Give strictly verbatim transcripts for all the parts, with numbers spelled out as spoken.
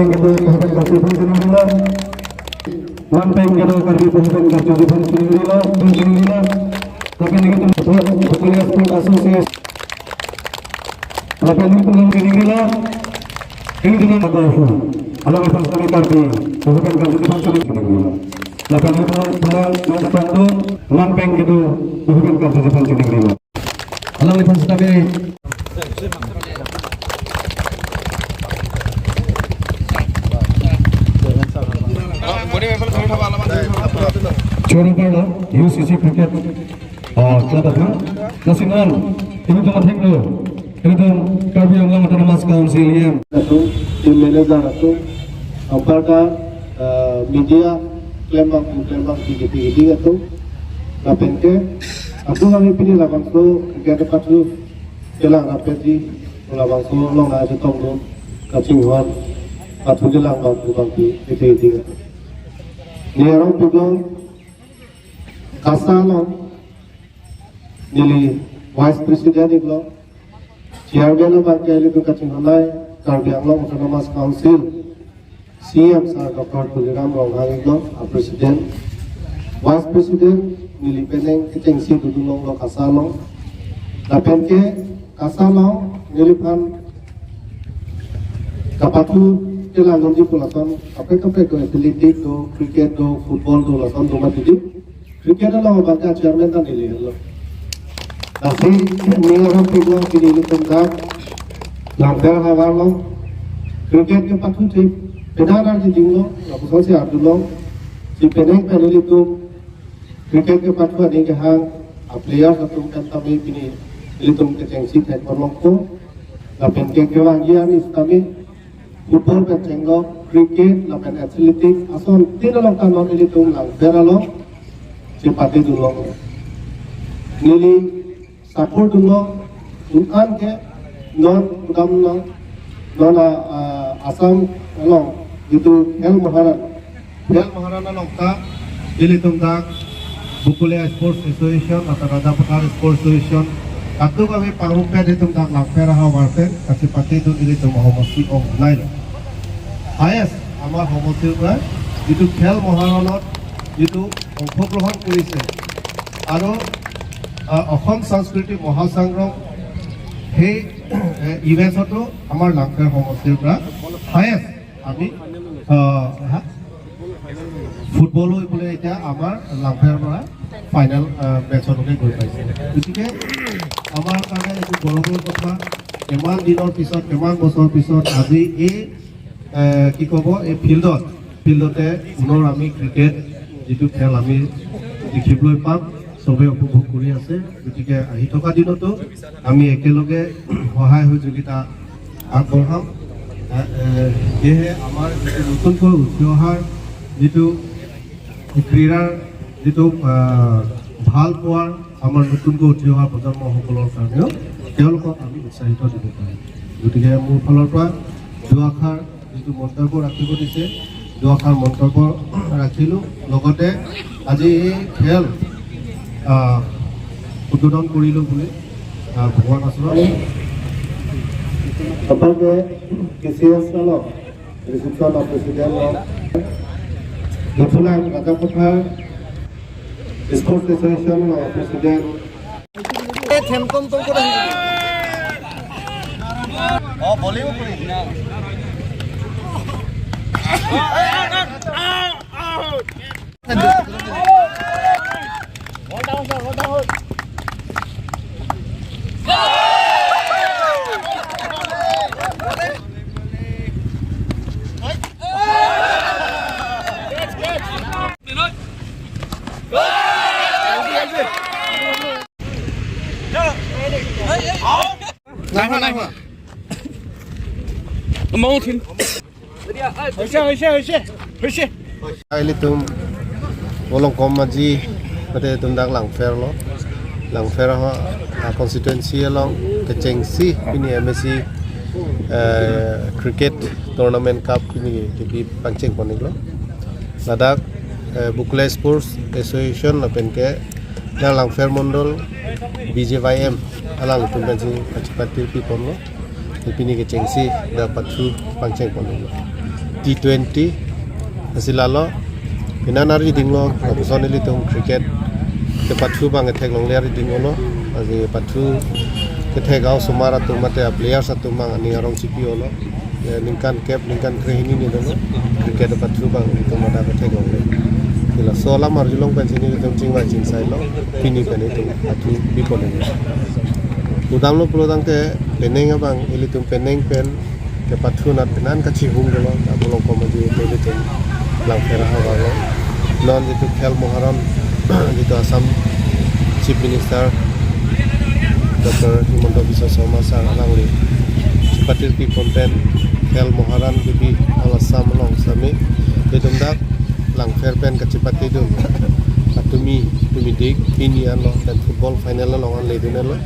pen kedo Buhu Pen Karchu aphan chiningrilo. Man pen kedo Karbi Buhu Pen Karchu aphan chiningrilo, chiningrilo. Lapen ilitum Bhokole Sport Association. Lapen ilitum chiningrilo. Ilitum nang ako. Alangliphan sitame Karbi Buhu Pen Karchu aphan chiningrilo. Lapen ilitum pulang nang ketang do, man pen kedo Buhu Pen Karchu aphan chiningrilo. Alangliphan sitame. Choro parlo, U C C cricket, ah, club aphan. Lasi non, ilitum athengno, ilitum Karbi Anglong Autonomous Council, E M. Atum, team manager atum, aparta, ah, media, klembang, klembang, tinggi, tinggi, tinggi atum. Lapen ke, atum kami pini labangso, kegiatan pathu, kelang rapetji, labangso along nangchetongdun kachinghon, pathu kelang bangphu bangphi, ete ete. Neli arong pidong, KASA along, neli Vice President iklo, Chairman abang ke ilitum kachinghon nai, Karbi Anglong Autonomous Council, C M Sir Doctor Tuliram Ronghang iklo, a President, Vice President, neli penang kechengsi dodun longlo KASA along. Lapen ke KASA along neliphan kapathu kelang nonji pu lason, kaprek kaprek do, athletic do, cricket do, football do, lason do mati di. Cricket along abang ke chairman ta neli henlo. Lasi neli arong pidong pini ilitum dak Langpher ahavar along cricket kepathu thip, peda arji dinglo, lapuson si ardunlo, si penang pen ilitum cricket kepathu aning kehang, a players atum pen tame pini ilitum kechengsi thek longpo, lapen ke kevangji arni sitame, football pen chenglo, cricket, lapen athletic, asontin along ta non ilitum Langpher along, chepatedun long. Neli support dunlo, un-an ke non kudam non, non a, a, Assam along, jitu Khel Maharan, Khel Maharan along ta, ilitum dak, Bhokole Sports Association, atau Rajapathar Sports Association, kadokave pangrumpet ilitum dak Langpher ahavar pen, kachepatedun ilitum ahomosti ong lailo. Highest, আমাৰ সমষ্টিৰ পৰা, যিটো খেল মহাৰণত, যিটো অংশগ্ৰহণ কৰিছে, আৰু, আহ, অসম সংস্কৃতি মহাসংগ্ৰাম, সেই, এ, ইভেণ্টছতো আমাৰ Langpher সমষ্টিৰ পৰা highest আমি, আহ, হা? ফুটবলো বোলে এতিয়া আমাৰ Langpher পৰা ফাইনেল, আহ, মেচলৈকে গৈ পাইছে। গতিকে আমাৰ কাৰণে এইটো গৌৰৱৰ কথা। কিমান দিনৰ পিছত, কিমান বছৰ পিছত আজি এই, আহ, কি ক'ব, এই ফিল্ডত, ফিল্ডতে পুনৰ আমি ক্ৰিকেট যিটো খেল আমি দেখিবলৈ পাম, চবেই উপভোগ কৰি আছে। গতিকে আহি থকা দিনতো আমি একেলগে সহায় সহযোগিতা আগবঢ়াম। এ, এ, সেয়েহে আমাৰ যিটো নতুনকৈ উঠি অহাৰ যিটো ক্ৰীড়াৰ যিটো, আ, ভাল পোৱাৰ আমাৰ নতুনকৈ উঠি অহা প্ৰজন্মসকলৰ কাৰণেও তেওঁলোকক আমি উৎসাহিত দিব পাৰিম। গতিকে মোৰ ফালৰ পৰা দুআষাৰ যিটো মন্তব্য ৰাখিব দিছে, দুআষাৰ মন্তব্য ৰাখিলোঁ। লগতে আজি এই খেল, আহ, উদ্বোধন কৰিলোঁ বুলি, আহ, ভগৱান আচৰণ। আপোনালোকে কে চি এছ অলপ ৰিচিপশ্যন অফ প্ৰেচিডেণ্ট লওক। ডিফুলাং ৰাজাপথাৰ স্পৰ্টছ এছ'চিয়েশ্যন অফ প্ৰেচিডেণ্ট। এই থেমকন তোৰ ক'ত আহিব? অ, ভলিবল কৰি। নাই হোৱা, নাই হোৱা। ময়ো উঠিম। হৈছে, হৈছে, হৈছে, হৈছে। Ilitum Volongkom Maji, mate ilitum dak Langpher lo. Langpher ha, ha constituency along kechengsi pini M A C, eh, cricket tournament cup pini kipi pangcheng pon iklo. Ladak eh, Bokolia Sports Association lapen ke dak Langpher Mondol B J Y M alanglitum pensi kachepatir pi ponlo. Pini kechengsi dak pathu pangcheng ponlo. T twenty asi lalo, pini arni dinglo, lapuson ilitum cricket kepathu abang theklongle arni dinglo. Asi pathu kethek a-osomar atum mate a-players atum abang aning arong chipi-olo. Ya, ningkan kep, ningkan krehini ni dolo. Cricket pathu abang itum ada ketheklongle. Laso alam arjulong pensi nelitum chingvai chingsailo. Pini pen itum pathu pi ponlo. Pudamlo pulotangte penang abang, ilitum penang pen kepathu anat penan kachihung dolo. Abulong komaji ilitum Langpher ahavar lo. Non jitu Khel Moharan, jitu Assam Chief Minister Doctor Himanta Biswa Sarma sir alangli chepatir pi pon pen Khel Moharan kebi hala Assam along sitame itum dak Langpher pen kachepatedun atumi, tumidik pini anlo, pen football final along an ledunlo.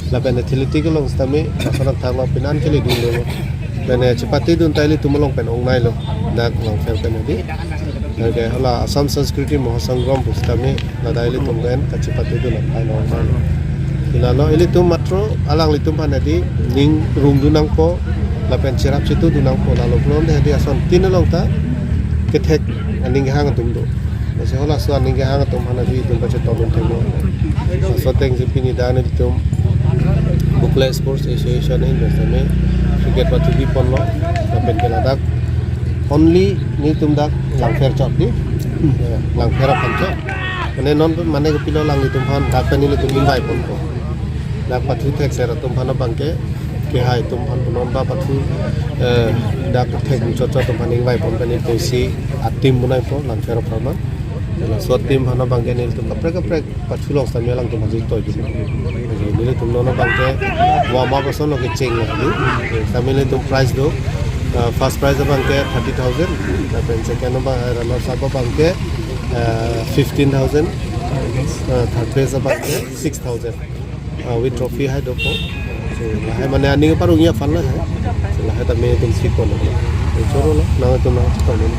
Lapen athletic along sitame lason athak lo penan keledunlo. Pen, eh, chepatedun ta ilitum along pen ongnailo, dak Langpher pen adi. Lake hala Assam Sanskriti Mahasangram pu sitame ladak ilitum pen kachepatedun aphan ongnailo. Ilalo ilitum matro alanglitum aphan adi ning rungdun nangpo, lapen cherap chetudun nangpo, lalo pulote adi asontin along ta kethek aning kehang atum do. Lasi halaso aning kehang atum aphan adi itum pachetongdun theklo. Laso atengsi pini dak nelitum Bokolia Sports Association ahin pen sitame cricket pathu pi ponlo. Lapen ke ladak only nelitum dak Langpher chot di. Ya, Langpher aphan chot. Mane non mane kopilo alanglitum aphan dak pen nelitum invite ponpo. Dak pathu thekser atum aphan abang ke, kehai atum aphan punon ba pathu, eh, dak thek chot chot atum aphan invite pon pen ilitum si a-team bunaipo Langpher aphan. Laso a-team aphan abang ke nelitum kaprek kaprek pathu along sitame alangtum aji toi gitu. Nelitum non abang ke warm up ason lo kecheng lo gitu. Sitame nelitum prize do. Uh, first prize abang ke thirty thousand, lapen second abang, uh, runners up abang ke, uh, fifteen thousand, uh, third prize abang ke six thousand. Uh, with trophy hai dopo. So, lahai mane aning parong ya fun lahai. So, lahai tame itum si kono. So, choro lo, nangtum nang choro lo.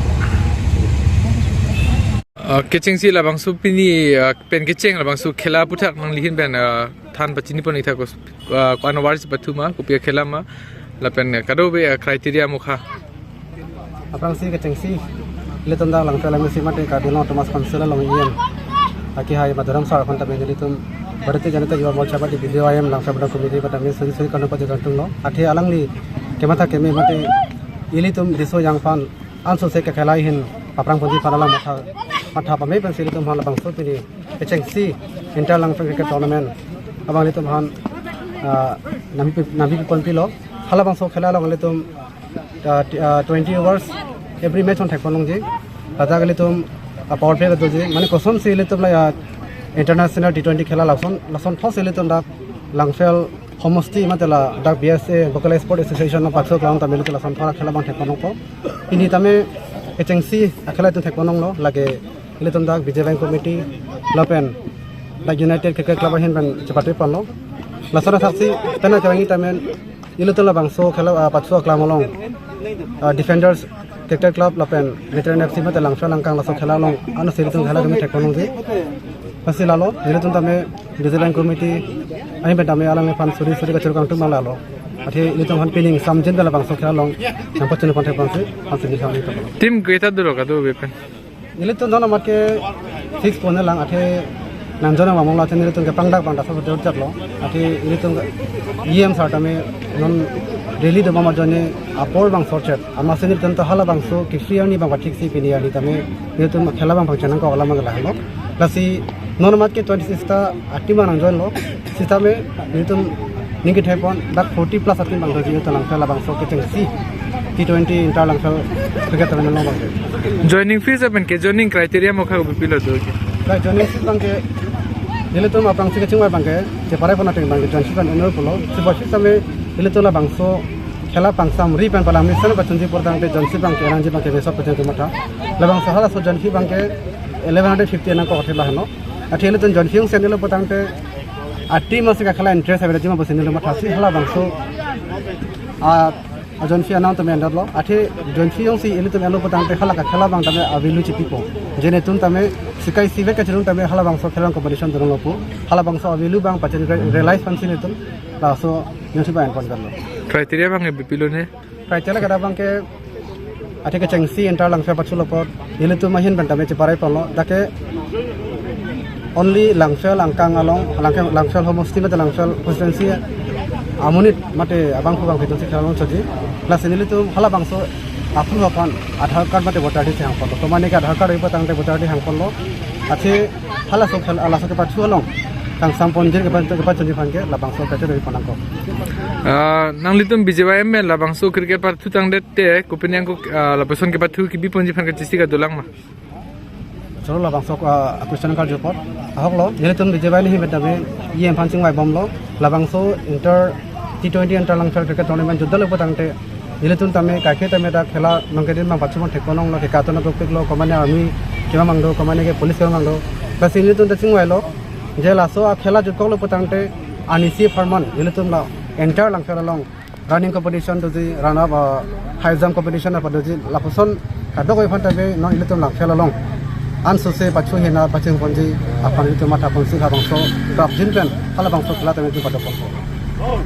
Ah, kechengsi labangso pini, ah, pen kecheng labangso khela aputhak nangli ahin pen, ah, than pachini pon-ik tha ko, ah, ko-an over si pathu ma, kopi akhela ma, lapen, ah, kadokave, ah, criteria mukha. Aphrangsi kechengsi, ilitum dak Langpher M A C mate Karbi Anglong Autonomous Council along E M akehai Madhuram sir aphan tame nelitum Bharatiya Janata Yuva Morcha party B J Y M Langpher Mandal Committee aphan tame suri suri kanu pajir kangtung lo. Athe alangli kematha keme mate ilitum riso-ejang aphan ansose kekhela ahin aphrang ponji aphan alang matha, matha pame pensi ilitum aphan labangso pini kechengsi Inter Langpher Cricket Tournament abang ilitum aphan, ah, nangpi, nangpi ponpilo. Halabangso khela along ilitum, ah, t-, ah, twenty overs every match on thek pon longji. Ladak ilitum, ah, power play doji. Mane kosonsi ilitum la, ah, international T twenty khela lason, lason thos ilitum dak Langpher homosti mate ladak B S A, Bokolia Sports Association along pathu aklam tame ilitum lason thora khela abang thek pon longpo. Pini tame kechengsi akhela itum thek pon longlo, lake ilitum dak B J Y M committee lapen dak United Cricket Club ahin pen chepathu ponlo. Lason athaksi tana kevangi tame ilitum labangso khela, ah, pathu aklam along, ah, Defenders Cricket Club lapen Veteran F C mate Langpher Langkang laso khela along ano si ilitum khela keme thek pon longji. Lasi lalo, ilitum tame B J Y M committee ahin pen tame alangliphan suri suri kachir kangtung abang lalo. Athe ilitum aphan pining samjin pen labangso khela along nangpachini pon thek ponsi, aphan sini samjin pen. Team keta dolo kadokave pen? Ilitum non amat ke fix pon-e lang, athe nangjon abang mong lo, athe nelitum ke pangdak abang daso jor jat lo. Athe ilitum E M sir tame non rally do mama jone apor abang sorchet. Amatsi nelitum ta halabangso kefri arni abang pathik si pini arni tame nelitum khela abang pangcheng nangkok alam abang lahelo. Lasi non amat ke twenty six ta a-team abang nangjoin lo. Sitame nelitum ning kethek pon dak forty plus a-team abang doji, ilitum Langpher labangso kechengsi T twenty Inter Langpher Cricket Tournament along abang ke. Joining fees lapen ke joining criteria mukha kopilo do? Dak joining fees abang ke, nelitum aphrangsi kechingvai abang ke, cheparai pon ateng abang ke joining fees abang annual pulo. Sitame ilitum labangso khela pangsamri pen palam ni sana pachunji pulotangte joining fees abang ke, arnangji abang ke, mesot pachunji matha. Labangso halaso joining fees abang ke eleven hundred fifty nangkok athe laheno. Athe ilitum joining fees annual pulotangte a-team asi kakhela interest ave jima pusi nelitum mathasi halabangso, ah, ajoin fee anang tame endotlo. Athe join fee jongsi ilitum enlo pu tangte hala kakhela abang tame a-value chipipo. Je netum tame sikai sivek kachirung tame halabangso khela competition dunlo pu. Halabangso a-value abang pachin re-, realize aphansi netum laso jongsi abang enpon karlo. Criteria abang ke bipilo ne? Criteria kada abang ke athe kechengsi inter langpher pachulo apot ilitum ahin pen tame cheparai ponlo. Dak ke only Langpher angkang along, Langpher, Langpher homosti mate Langpher constituency amonit mate abang phubang bhitung si khela long choji. Plus ilitum halabangso aphu aphan Aadhaar card mate voter I D si hang ponlo. Tomane ke Aadhaar card oi pu tangte voter I D hang ponlo. Athe halaso khel-, halaso kepathu along kangsam ponjir kepa-, kepachunji aphan ke labangso kachiroi pon nangkok. Ah, nanglitum B J Y M labangso cricket pathu tangdet te, kopine ako, ah, lapuson kepathu kebi ponji aphan kachisi kadolang ma? Choro labangso, ah, question karju apot. Ahoklo, ilitum B J Y M ahin pen tame, E M aphan chingvai bomlo, labangso inter T twenty inter Langpher cricket tournament jutdetlo pu tangte, ilitum tame kaike tame ta khela nong kedin abang pachu pon thek pon longlo, ke katona topik lo, komane army kemamang do, komane ke police kemamang do. Bas ilitum ta chingvailo, je laso akhela jutkoklo pu tangte, anisi apharman, ilitum la inter Langpher along running competition doji, run up, ah, high jump competition apa doji, lapuson kadokave aphan tame non ilitum Langpher along ansose pachu hena pacheng ponji aphan ilitum matha ponsi labangso prapjin pen halabangso khela tame ilitum padok ponpo.